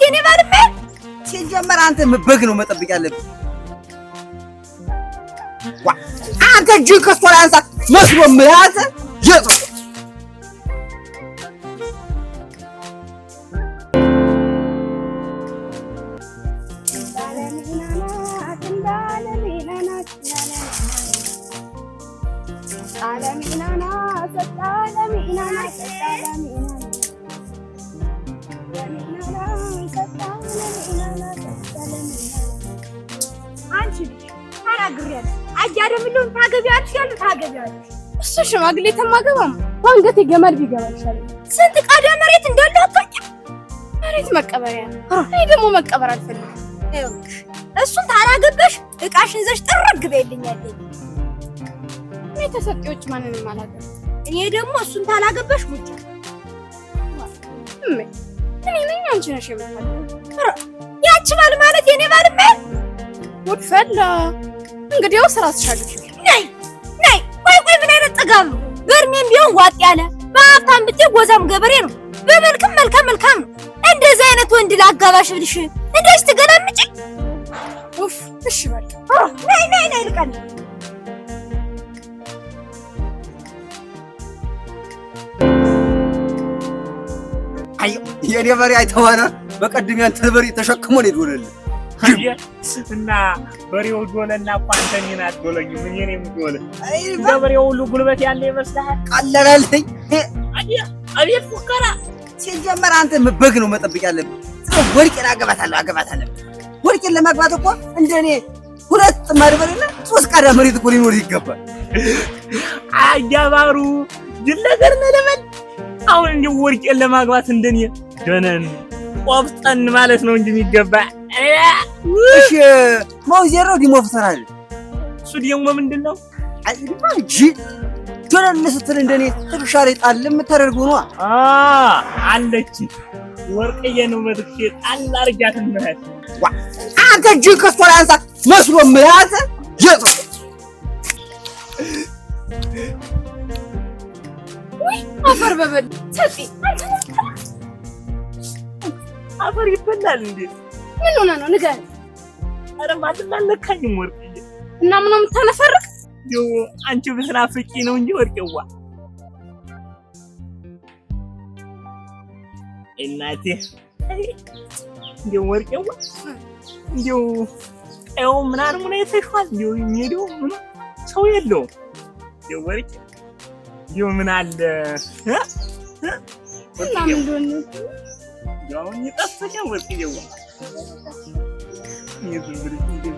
የኔ ባልማ ሲጀመር አንተ በግ ነው መጠበቅ ያለብህ። ዋ አንተ እጅህን ከእሷ ላይ አንሳ መስሎ የምልህ አንተ የት አንቺ ልጅ ተናግሬያለሁ። አያደምልሁን ታገቢያለሽ ያሉ ታገቢያለሽ። እሱ ሽማግሌ ተማገባም በአንገቴ ገመድ ቢገባ ይሻላል። ስንት ቃዳ መሬት እንዳለው አታውቂም? መሬት መቀበሪያ ነው። እኔ ደግሞ መቀበር አልፈልግም። ይኸውልሽ እሱን ታላገባሽ እቃሽን ይዘሽ ጥርግ በይልኛል። እኔ ተሰጤዎች ማንንም አላገባም። እኔ ደግሞ እሱን ታላገባሽ ሙጭ እሜ እኔ ነኝ አንቺ ነሽ የምታገቢው። ያቺ ባል ማለት የኔ ባልማ ጉድ ፈላ። እንግዲያውስ እራስሽ አግቢ። ነይ ነይ። ቆይ ቆይ፣ ምን አይነት ጥጋብ ነው? በእድሜም ቢሆን ዋጥ ያለ በሀብታም ብትይ ጎዛም ገበሬ ነው። በመልክም መልካም መልካም ነው። እንደዚህ አይነት ወንድ ላጋባሽ ብልሽ እንደዚህ ትገላምጪ? ኡፍ እሺ በቃ ነይ ነይ ነይ ልቀን አይ የኔ በሬ አይተዋና በቀድም ያንተ በሬ ተሸክሞ ነው የዶለልህ። እና በሬው ዶለና እኮ አንተ እኔን አትዶለኝም፣ እኔ ነኝ የምዶልህ። እንደ በሬው ሁሉ ጉልበት ያለ ይመስልሃል? ቀለለልኝ። አቤት ፉከራ! ሲጀመር አንተ በግ ነው መጠበቅ ያለብህ። ወርቄን አገባታለሁ አገባታለሁ። ወርቄን ለማግባት እኮ እንደኔ ሁለት ጥማድ በሬና ሶስት ቃዳ መሬት እኮ ሊኖር ይገባል። አያባሩ ድል ነገር ነው ለበል። አሁን እንዲሁ ወርቄን ለማግባት እንደኔ ደነን ቆፍጠን ማለት ነው እንጂ የሚገባ። እሺ መውዜር ነው ዲሞፍተር አይደል? እሱ ደግሞ ምንድን ነው? አይማ ጂ ደነን ስትል እንደኔ ትከሻ ላይ ጣል የምታደርገው ነዋ። አለች ወርቅዬ ነው መጥቼ ጣል አድርጊያት እንሂድ። ዋ አንተ እጅህን ከእሷ ላይ አንሳ መስሎ የምልህ አንተ የት ውይ አፈር በበል ሰጤ አንተ አፈር ይበላል እንዴ? ምን ሆነ ነው ንገረኝ። ኧረ ማንም አልነካኝም ወርቅዬ። እና ምን ነው የምታነፈርቅ? እንደው አንቺ ብትናፍቂ ነው እንጂ ወርቅዋ እናቴ እንደው ወርቅዋ እንደው ቀየው ምናምን አይተሽዋል? እንደው የሚሄደው ምኑ ሰው የለውም። እንደው ወርቄ እንደው ምን አለ እና ምን እንደሆነ እንደው አሁን ይጠፍተሻል ወርቅዬዋ። እኔ ዝም ብለሽ እንደው